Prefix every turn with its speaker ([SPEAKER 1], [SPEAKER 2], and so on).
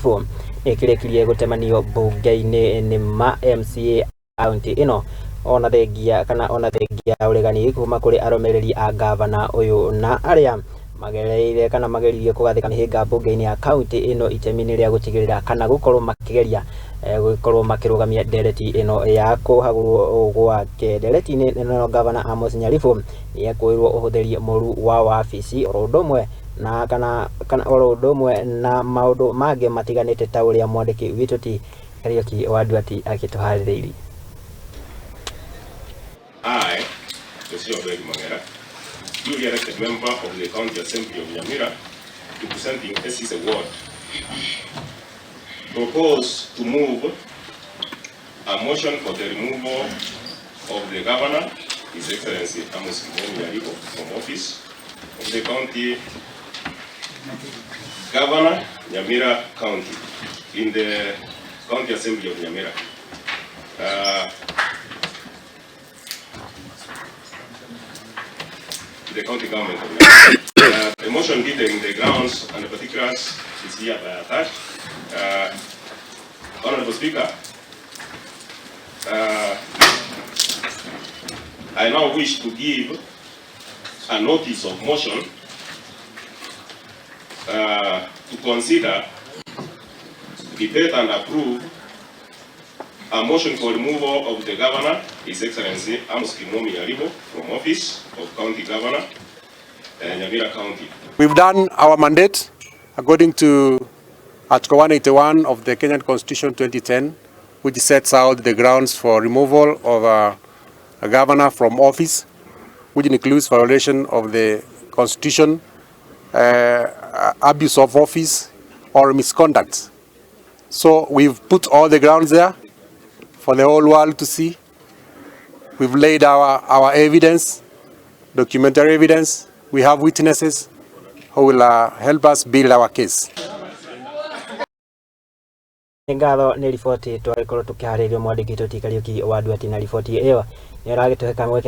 [SPEAKER 1] Nĩkĩrĩkirie gũtemanio mbunge-inĩ nĩ ma MCA kaunti ĩno ona thengia kana ona thengia ya ũregani kuma kũrĩ arũmĩrĩri a ngavana ũyũ na arĩa magereire kana mageririe kũgathĩka mĩhĩnga mbunge-inĩ ya kaunti ĩno itemi-inĩ rĩa gũtigĩrĩra kana gũkorwo makĩgeria gũkorwo makĩrũgamia ndereti ĩno ya kũhagũrwo gwake. Ndereti-inĩ ĩno ngavana Amos Nyaribo nĩekũĩrwo ũhũthĩri mũru wa wabici oro ũndũ ũmwe na kana oro ũndũ ũmwe na maũndũ mangĩ matiganĩte ta ũrĩa mwandĩki witũ ti Kariũki wa Nduati agĩtũharĩrĩirie.
[SPEAKER 2] I, Josia Obedi Mangera, duly elected member of the County Assembly of Nyamira, representing Esise Ward, propose to move a motion for the removal of the Governor, His Excellency Amos Kimomi Nyaribo, from office of the County Governor, Nyamira County, in the County Assembly of Nyamira. The county government of Nyamira. The motion detailing the grounds and the particulars is hereby attached. Honorable Speaker, I now wish to give a notice of motion to consider, debate and approve a motion for removal of the Governor, His Excellency Amos Kimomi Nyaribo, from office of County Governor, Nyamira County.
[SPEAKER 3] We've done our mandate according to Article 181 of the Kenyan Constitution 2010, which sets out the grounds for removal of a governor from office, which includes violation of the Constitution, abuse of office, or misconduct. So we've put all the grounds there for the whole world to see. We've laid our evidence, documentary evidence. We have witnesses who will help us build our case.
[SPEAKER 1] Nĩ ngatho nĩ riboti twagĩkorwo tũkĩharĩrio mwandĩki witũ ti Kariũki wa Nduati na riboti ĩyo nĩ ĩragĩtũhe kamweke.